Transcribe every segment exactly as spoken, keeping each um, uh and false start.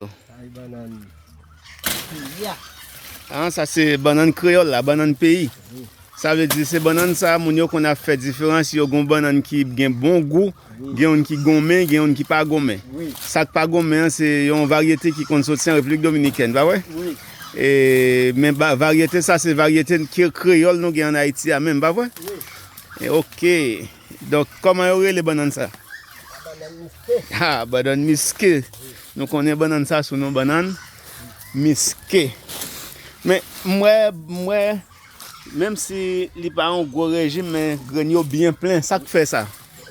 Sa e bannann peyi a. Ah, sa se bannann kreyòl la, bannann peyi. Wi. Sa vle di se bannann sa, moun yo konn ap fè diferans, yo gon bannann ki gen bon gou, wi, gen youn ki gonmen, gen youn ki pa gonmen. Wi. Sa k pa gonmen an, se yon varyete ki konn soti an Repiblik Dominikèn, pa vre? Wi. E, men ba, varyete sa, se varyete ki kreyòl nou gen ann Ayiti a menm, pa vre? Wi. E, ok. Donk, kòman yo rele bannann sa? Bannann miske. Ha, bannann miske. Nou konnen bannann sa sou non bannann miske. Men, m wè, m wè, menm si li pa yon gwo rejim, men grenn yo byen plen. Sa k fè sa?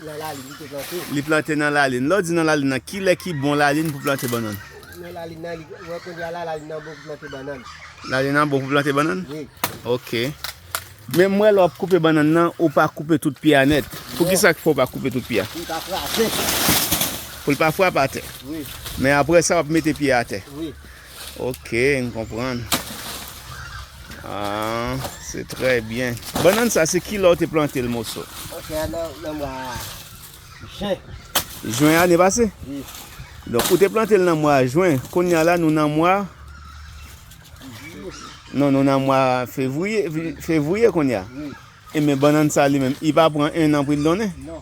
Nan lalin, li te plante. Li plante nan lalin. Lè w di nan lalin nan, kilè ki bon lalin pou plante bannann? Nan lalin nan, li, wè kounye a la, lalin nan bon pou plante bannann. Lalin nan bon pou plante bannann? Wi. Ok. Men m wè lè w ap koupe bannann nan, ou pa koupe tout pye a nèt. Poukisa k fè w pa koupe tout pye a? Pou l pa frape. Pou l pa frape atè. Wi. Men apre sa, w ap mete pye a atè. Wi. Ok, m konprann. Ah, se trè byen. Bannann sa, se ki lè w te plante l, Moso? Ok, nan, nan mwa jen. Jen ane pase? Wi. Donk, ou te plante l nan mwa jen. Kounye a la, nou nan mwa Non, nou nan mwa fevriye, fevriye kounye a. Wi. Ebyen, bannann sa li menm, li pa pran en an pou l donnen? Non.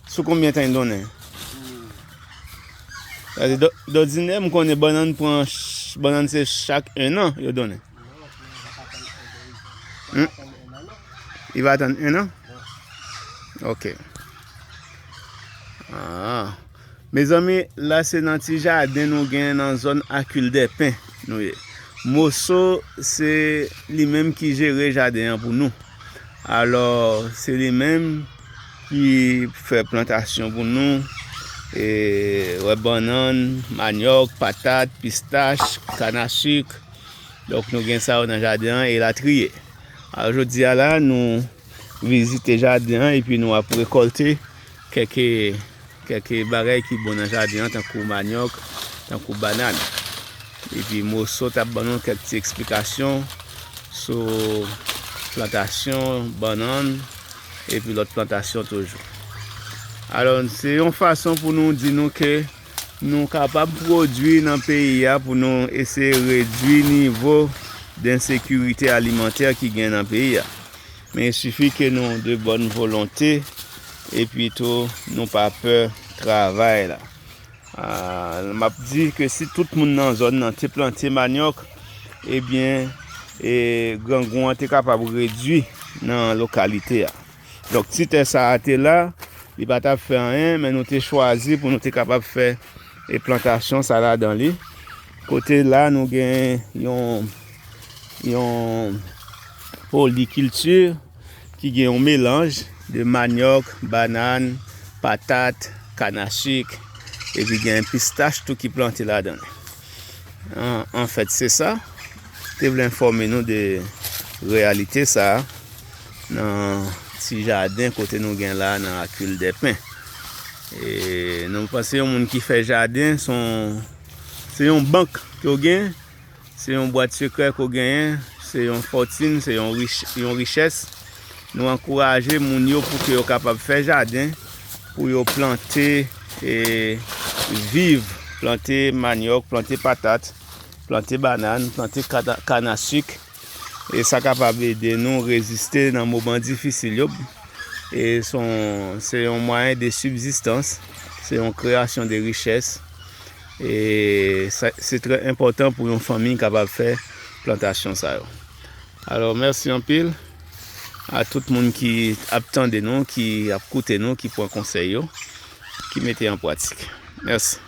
Sou konbyen tan l donnen? Hmm. Sa vle di, dò, dòdinè, m konnen bannann pran ch-, bannann se chak en an yo donnen. Non, non, li pa tann en an, non. Hmm? Li pa tann en an, non? Li pa tann en an? Non. Ok. Ah. Mezanmi, la se nan ti jaden nou gen nan zòn Akil Dèpen nou ye. Moso se li menm ki jere jaden an pou nou. Alò, se li menm ki fè plantasyon pou nou. E, wè, bannann, manyòk, patat, pistach, kanasik. Donk, nou gen sa yo nan jaden an, elatriye. Alò, jodi a la, nou vizite jaden an epi nou ap rekòlte kèk, kèk bagay ki bon nan jaden an, tankou manyòk, tankou bannann. Epi Moso t ap ban nou kèk ti eksplikasyon sou plantasyon bannann epi lòt plantasyon toujou. Alò, se yon fason pou nou di nou ke nou kapab pwodui nan peyi a pou nou eseye redui nivo d ensekirite alimantè ki gen nan peyi a. Men il sifi ke nou de bòn volonte epi tou nou pa pè travay la. Ah, m ap di ke si tout moun nan zòn nan te plante manyòk, ebyen, e, grangou an te kapab redui nan lokalite a. Donk, ti tè sa a te la, li pa t ap fè anyen, men nou te chwazi pou nou te kapab fè, e, plantasyon sa ladan li. Kote la, nou gen yon, yon polikilti ki gen yon melanj de manyòk, bannann, patat, kanasik, epi gen pistach tou ki plante ladan li. An, anfèt, se sa. Te vle enfòme nou de reyalite sa a nan ti jaden kote nou gen la nan Akil Dèpen. E nou panse yon moun ki fè jaden, se yon, se yon bank ke w gen, se yon bwat sekrè ke w genyen, se yon fòtin, se yon rich-, yon richès. Nou ankouraje moun yo pou ke yo kapab fè jaden, pou yo plante, e, viv, plante manyòk, plante patat, plante bannann, plante kana-, kanasik. E sa kapab ede nou reziste nan moman difisil yo. E se yon, se yon mwayen de sibzistans, se yon kreyasyon de richès. E sa, se trè enpòtan pou yon fanmi kapab fè plantasyon sa yo. Alò, mèsi anpil a tout moun ki ap tande nou, ki ap koute nou, ki pran konsèy yo, ki mete an pratik. Mèsi.